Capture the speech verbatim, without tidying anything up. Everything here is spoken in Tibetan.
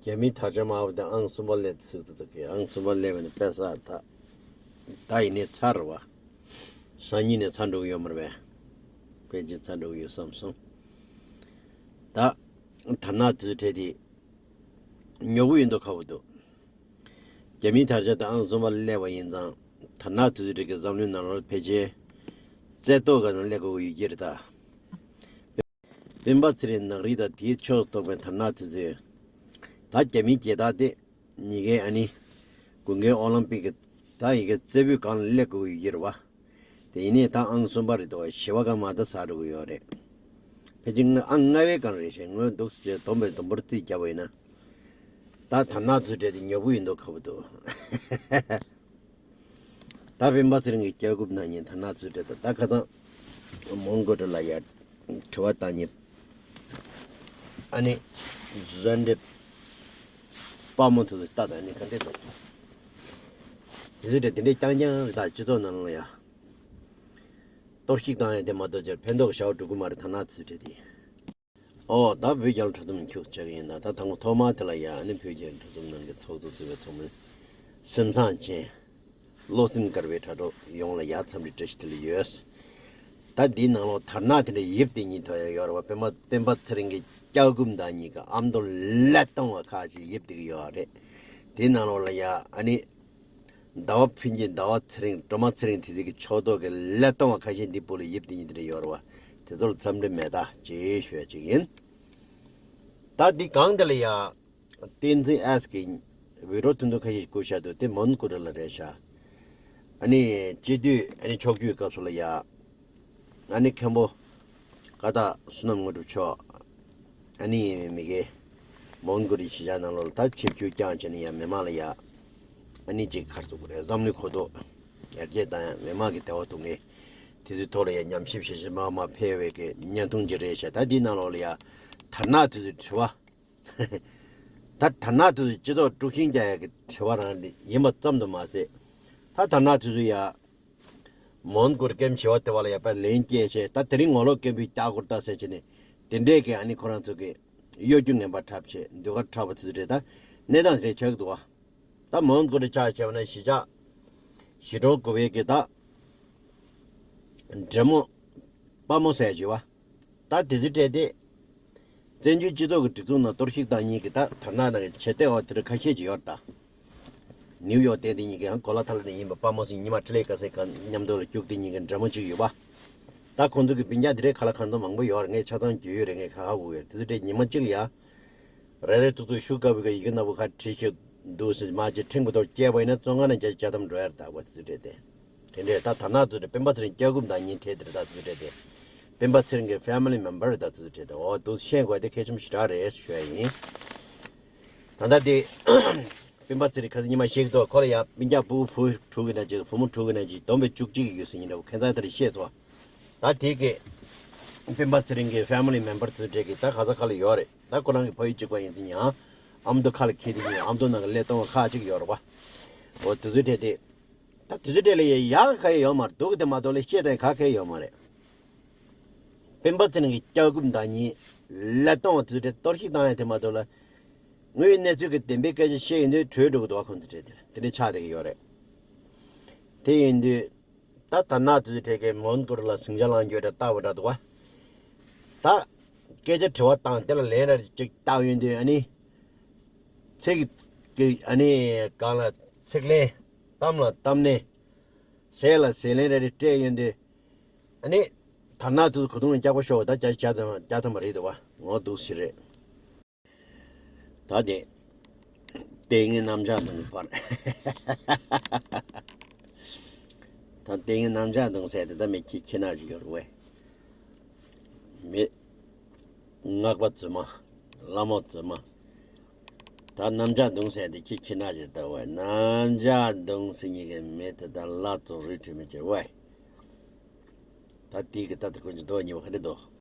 རྒྱ་མིའི་དར་ཆ་དམར་པོ་དེ་ཨང་གསུམ་པ་སླེབས་ཚུགས་ཚུགས་ཀྱི་ཨང་གསུམ་པ་སླེབས་པ་ནི་དཔེ་གསར་ད། ད་ཡིན་ནའི་ཚར་རེད་བ། སང་ཉིན་ནས་ཚར་འགྲོ་གི་ཡོད་མ་རེད་པས། ཕལ་ཆེར་ཚར་འགྲོ་གི་ཡོད་བསམ་སོང་། ད། དར་ནག་དུས་ཚོད་དེ། ཉོབ་པོ་ཡིན་མདོག་ཁ་པོ་འདུག་རྒྱ་མིའི་དར་ཆ་དེ་ཨང་གསུམ་པ་སླེབས་པ་ཡིན་ཙང་། དར་ནག་དུས་ཚོད་ཀྱི་འཛམ་གླིང་ནང་ལོགས་ཕལ་ཆེར། རྩེ་ཏོག་ག་ནང་སླེབས་དགོས་ཀྱི་ཡོད་ཀྱི་རེད་ད། སྤེན་པ་ཚེ་རིང་ནག་རིལ་དང་དེའི་ཕྱོགས་གཏོགས་པའི་དར་ནག་དེ་ཚོས། ད་རྒྱ་མིའི་རྒྱལ་དར་དེ། གཉིས་ཀའི་ཨ་ནི། དགུན་ཁའི་ཨོ་ལིམ་པིག་གི་ད་ཡི་གེ་རྩེ་ཕུད་སྒང་ལ་སླེབས་དགོས་ཀྱི་ཡོད་རེད་བ། དེ་ཡིན་ནའི་ད་ཨང་གསུམ་པ་རེད་འདུག་བ། བཞི་པ་ག་མ་ད་ཟ་འགྲོ་གི་ཡོད་རེད། ཕལ་ཆེར་ཨང་ལྔ་པའི་སྒང་རེད་ཤག་ངོས་འདུག་ཟེར་བསྡོམས་པས་བསྡོམས་འབོར་རྩིས་བརྒྱབ་པ་ཡིན་ན། ད་དར་ནག་ཚོའི་གྲས་དེ་ཉོབ་པོ་ཡིན་མདོག་ཁ་པོ་འདུག་ད་སྤེན་པ་ཚེ་རིང་གི་སྐྱབས་མགོན་ནང་ཉིན་དར་ནག་ཚོའི་གྲས་དང་ད་ཁ་སང་མོན་གྷོ་ལ་ཡ་དྲི་བ་བཏང་ཉིན། ཨ་ནི་ཟན་འདྲེ་དཔའ་མོ་དེ་ཚོ་ལྟ་དང་ནི་ག་འདྲས་དང་། དེ་ཚོའི་གྲས་དེ་འདྲས་རྐྱང་རྐྱང་རེད་ད། སྤྱི་ཚོགས་ནང་ལ་ཡ་གཏོར་བཤིག་བཏང་ཡ་དེ་མ་གཏོགས་ཅར་ཕན་ཐོགས་ཞེ་པོ་འགྲོ་གི་མ་རེད་དར་ནག་ཚོའི་གྲས་དེ། ཨོ་ད་བོད་རྒྱལ་གྲོས་འཛོམས་འཁྱུག་ཆགས་ཀྱི་ཡིན་ད། ད་དང་པོ་ཐོག་མ་དེ་ལ་ཡ་ཨ་ནི་བོད་རྒྱལ་གྲོས་འཛོམས་ནང་གི་ཚོགས་གཙོ་གཙོས་པའི་ཚོགས་མི་སེམས་བཟང་ཅན་བློ་སེམས་དཀར་བའི་དྲ་གྲོགས་ཡོངས་ལ་ཡ་འཚམས་འདྲི་བཀྲ་ཤིས་བདེ་ལེགས་ཡོད། ད་འདིའི་ནང་ལོགས་དར་ནག་དེ་འདྲ་ཡིབ་དེ་གཉིས་ཐོན་ཡོད་རེད་བ། སྤེན་པ་སྤེན་པ་ཚེ་རིང་གི་སྐྱབས་མགོན་དང་གཉིས་ཀ་ཨ་མདོ་ཀླད་སྟོང་བ་ཁ་ཅིག་ཡིབ་དེ་གི་ཡོད་རེད། དེའི་ནང་ལོགས་ལ་ཡ་ཨ་ནི། ཟླ་བ་ཕུན་སྐྱིད། ཟླ་བ་ཚེ་རིང་། སྒྲོལ་མ་ཚེ་རིང་དེ་ཚོ་གི་ཕྱོགས་གཏོགས་ཀྱི་ཀླད་སྟོང་བ་ཁ་ཤས་འདི་སྤུ་ལ་ཡིབ་དེ་ཉིད་དེ་འདྲ་ཡོད་རེད་བ། དེ་ཚོར་འཚམས་འདྲི་མེད་ད་ཅེས་ཞུ་ཡ་ཅིག་ཡིན། ད་འདི་སྒང་འདི་ལ་ཡ། བསྟན་འཛིན་ཨེས་ཀྱི་བི་ཌི་ཡོ་ཐུང་ཐུང་ཁ་ཤས་བསྐུར་བཞག་འདུག་དེ་མོན་གྷོ་ལ་རེད་ཤག་ཨ་ནི་སྤྱི་འཐུས་ཨ་ནི་ཕྱོགས་བསྐྱོད་སྐབས་སུ་ལ་ཡ། ཨ་ནི་མཁན་པོ་ཀ་དག་བསོད་ནམས་དངོས་གྲུབ་མཆོག་ཨ་ནི་མི་གེ་མོན་གྷོ་རི་གཞིས་ཆགས་ནང་ལོགས་ལ་ད་ཆིབས་བསྒྱུར་བསྐྱངས་བྱས་ནས་ཡང་མི་མང་ལ་ཡ་ཨ་ནི་ཅིག་ག་རེ་ཟེར་དགོས་རེད། འཛམ་གླིང་གོ་རྟོགས་ཡར་རྒྱས་བཏང་ཡ། མི་མང་གི་བདེ་བ་སྡུག་བསྔལ་དེ་ཚོའི་ཐོག་ལ་ཡ་ཉམས་ཞིབ་ཞིབ་ཞིབ་མ་མ་ཕེབས་པའི་གི་བརྙན་ཐུང་ཅིག་རེད་ཤག་ད་འདིའི་ནང་ལོགས་ལ་ཡ་དར་ནག་དེ་ཚོའི་དྲི་བ། ད་དར་ནག་དེ་ཚོ་སྤྱི་ཚོགས་དཀྲུག་ཤིང་རྒྱག་ཡ་གི་དྲི་བ་རང་ཡིན་པ་ཙམ་དུ་མ་ཟད། ད་དར་ནག་དེ་ཚོ་ཡ། མོན་གྷོ་ཀེམ་བཞི་པ་དེ་བ་ལ་ཡ་པ་ལན་སྐྱེལ་བྱས། ད་དེ་རིང་ངོ་ལོག་སྐད་འབོད་རྒྱག་དགོས་ད་ཟེར་བྱས་ནས་དེ་འདྲས་ཀྱི་ཨ་ནི་ཁོ་རང་ཚོ་གི་གཡོ་སྒྱུ་ངན་པ་འཁྲབ་བྱས་ཟློས་གར་འཁྲབ་པ་དེ་ཚོ་རེད་ད། གནས་སྟངས་དེ་འདྲས་ཆགས་ཀྱི་འདུག་བ། ད་མོན་གྷོ་རེ་ཆ་བྱས་པ་ན་གཞིས་ཆགས་གཞིས་གྲོང་དགུ་པའི་གི་ད་འབྲི་མོ་དཔའ་མོ་ཟེར་བྱས་བ། ད་དེ་ཚོའི་གྲས་དེ། བཙན་བྱོལ་སྤྱི་ཚོགས་ཀྱི་སྒྲིག་འཛུགས་ནང་གཏོར་བཤིག་བཏང་མཁན་གྱི་ད་དར་ནག་ནང་གི་བྱེད་གཏེ་འོག་དེ་འདྲ་ཁ་ཤས་ཅིག་ཡོད་རེད་ད། ནིའུ་ཡོག་བསྟན་དེ་གཉིས་ཀྱི་ཧང་གོ་ལ་ཐ་ལ་ནས་ཡིན་པ་དཔའ་མོ་ཟེར། ཉི་མ་འཕྲིན་ལས་དཀར་ཟེར་ག་མཉམ་དུ་ལ་བཅུག་སྟེ་གཉིས་ཀྱི་འདྲ་མོ་གཅིག་ཡོད་པ། ད་ཁོང་ཚོ་གི་སྤུན་ཀྱག་དེ་འདྲའི་ཁ་ལ་ཁ་འདོན་མང་པོ་ཡོད་རེད། ངས་ཆ་ཚང་རྒྱུས་ཡོད་རེད། ངས་ཁ་ཧ་གོ་གི་རེད། དེ་ཚོ་འདྲའི་ཉི་མ་གཅིག་ལ་ཡ། རེ་རེ་ཐུག་ཐུག་ཤུ་དཀར་པོའི་གི་ཡི་གེ་སྣ་བུག་ཁ་བྲིས་ཤིག་འདུག་ཟེར་མ་བྱེད་ཕྲེང་བུ་ཐོག་བསྐྱལ་བ་ཡིན་ན་བཙོན་ཁང་ནང་བརྒྱ་ཆ་བརྒྱ་ཐམ་འགྲོ་ཡ་རེད་ད་བ། དེ་ཚོ་འདྲའི་དེ། དེ་འདྲས་ད་དར་ནག་ཚོ་དེ་སྤེན་པ་ཚེ་རིང་སྐྱབས་མགོན་དང་ཉིན་ཐད་དེར་ད་ཚོ་འདྲས་དེ། སྤེན་པ་ཚེ་རིང་གི་ཕེ་མི་ལི་མེམ་བར་ད་ཚོ་འདྲས་དེ། འོ་འདུག་ཤེས་དགོས་དེ་གལ་ཆེན་པོ་ཞེ་དྲག་རེད་ཞུ་ཡ་ཡིན། ད་ལྟ་དེ། སྤེན་པ་ཚེ་རིང་ཁ་སང་ཉི་མ་བཤད་ཀྱི་འདུག་ཁོ་ལ་ཡ་སྤུན་ཀྱག་ཕྲུ་གུ་བུ་དྲུག་གི་ན་ཅིག་བུ་མོ་དྲུག་གི་ན་ཅིག་བསྡོམས་པས་བཅུ་གཅིག་ཡོད་ཟེར་ཡིན་འདྲ་བོ་ཁྱད་མཚར་དེ་རེད་བཤད་སོང་། ད་དེ་གི། སྤེན་པ་ཚེ་རིང་གི་ཕེ་མི་ལི་མེམ་བར་ཚོ་འདྲས་ཀྱི་ད་ག་ས་ག་ལ་ཡོད་རེད། ད་ཁོ་རང་གི་ཕ་ཡུལ་གཅིག་པ་ཡིན་ཟེར་ཡང་ཨ་མདོ་ཁ་ལ་འཁྱེར་དེ་ཉིན་ཨ་མདོ་ནང་གི་ཀླད་སྟོང་བ་ཁག་ཅིག་ཡོད་རེད་བ། འོ་དེ་ཚོ་འདྲས་དེ། ད་དེ་ཚོ་འདྲས་ལ་ཡ་ཡག་ག་ཡོད་མ་རེད། སྡུག་གི་དེ་མ་གཏོགས་ལ་བཤད་དང་ག་གེ་ཡོད་མ་རེད། སྤེན་པ་ཚེ་རིང་གི་སྐྱབས་མགོན་དང་ཉིན་ཀླད་སྟོང་བ་དེ་ཚོ་འདྲས་གཏོར་བཤིག་བཏང་ཡ་དེ་མ་གཏོགས་ལ། དངོས་ཡོད་གནས་ཚུལ་གྱི་བདེན་པའི་སྐད་ཆ་བཤད་ཡོང་དུས་བྲོས་འགྲོ་གི་འདུག་བ། ཁོང་ཚོ་འདྲས་དེ་དེ་འདྲས་ཆགས་བསྡད་ཀྱི་ཡོད་རེད། དེ་ཡིན་དུས། ད་དར་ནག་དེ་ཚོ་འདྲས་ཀྱི་མོན་གྷོ་ལ་ཟིང་ཆ་ལངས་རྒྱུ་འདྲ་ལྟ་བུ་འདྲ་འདུག་བ། ད། སྐད་ཆ་དྲི་བ་བཏང་དེ་ལ་ལན་རེ་ཅིག་བཏང་ཡོང་དུས་ཨ་ནི། ཚིག་གི་ཨ་ནི་གང་ལ་ཚིག་ལན། གཏམ་ལ་གཏམ་ལན། ཟས་ལ་ཟས་ལན་རེ་རེ་སྤྲད་ཡོང་དུས། ཨ་ནི། དར་ནག་དེ་ཚོ་གོ་དུང་ལ་སྐྱག་པ་ཤོར་བ་ད་བརྒྱ་ཆ་བརྒྱ་ཐམ་པ་རེད་འདུག་བ། ངོ་འདུག་ཞིག་རེད། ད་དེ། ལྟས་ངན་གནམ་ལྕགས་སྡོང་གི་བར། ད་ལྟས་ངན་གནམ་ལྕགས་སྡོང་ཟེར་དེ་ད་མི་ཁྱི་ཁྱི་ནག་ཅིག་ཡོད་རེད་བས། མི། སྔགས་པ་རྫུན་མ། ལྷ་མོ་རྫུན་མ། ད་གནམ་ལྕགས་སྡོང་ཟེར་དེ་ཁྱི་ཁྱི་ནག་ཅིག་ལྟ་བས། གནམ་ལྕགས་སྡོང་ཟེར་མཁན་གྱི་མི་དེ་ད་ལྷ་ཚོ་རུས་ཁྲི་མི་ཁྱེར་བས། ད་དེའི་གི་ད་དེ་ཁོ་ཚོ་འདོགས་ཉེ་བ་ག་རེ་འདུག